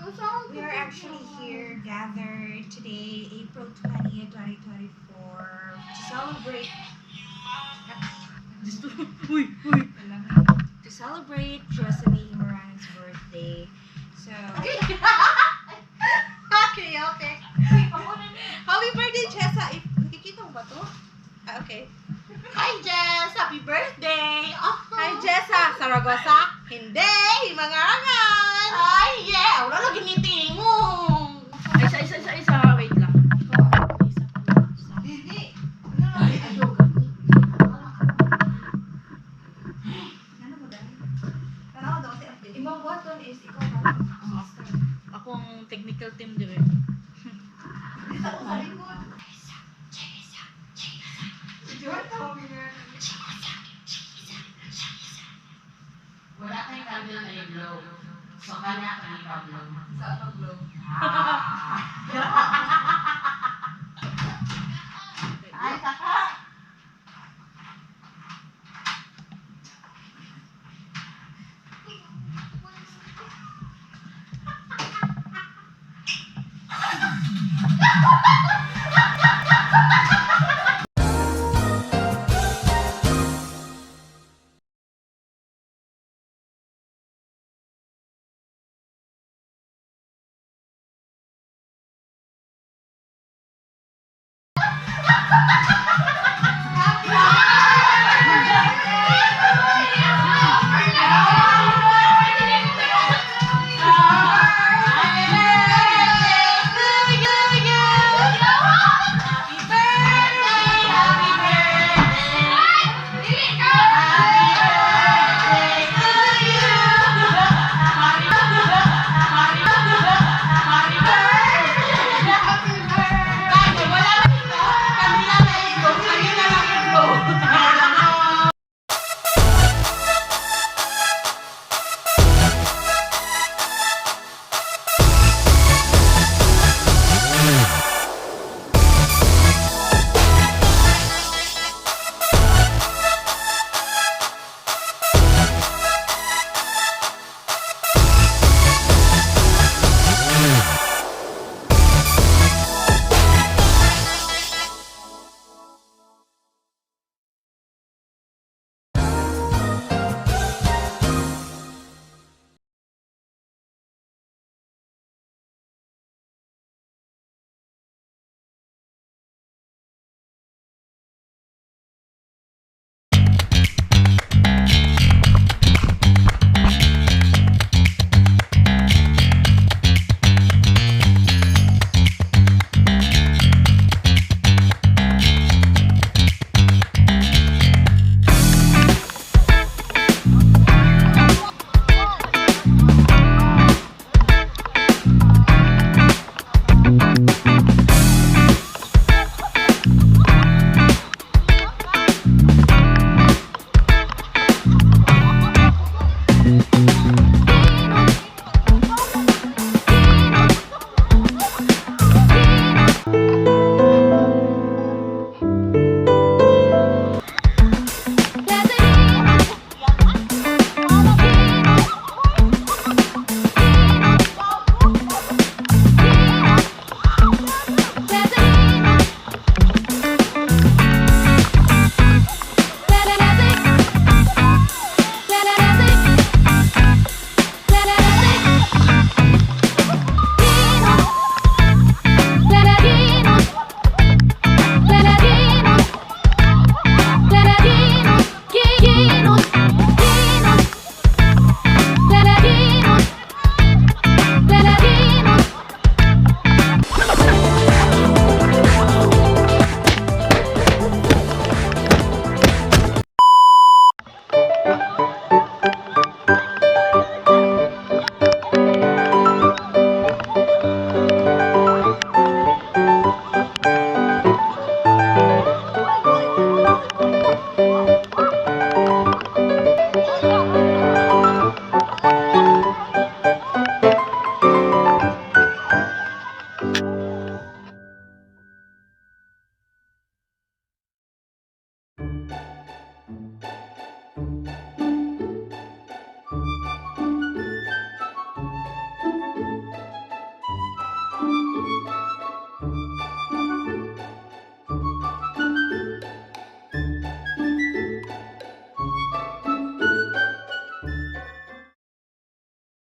We are actually here gathered today, April 20th, 2024, to celebrate Uy, uy. to celebrate Jessamine Moran's birthday. So, Okay. Happy birthday, Jessa. If, nakikita mo ba to? Ah, okay. Hi, Jess! Happy birthday! Oh. Hi, Jessa. Saragossa? Hindi! Himangarangan! Ay, yeah! Wala lagi meeting mo! Ay, isa, isa, isa, isa. Wait lang. Isa pa. Hindi. Ay, ayaw. Ano mo dahil? Tanaw daw si FB. Imong button is ikaw ba? Ako ang technical team dire. Sa sa likod. Wala tayong candle na i-blow. So, kanya kami pa-blow. Sa pag-blow. Ay, saka!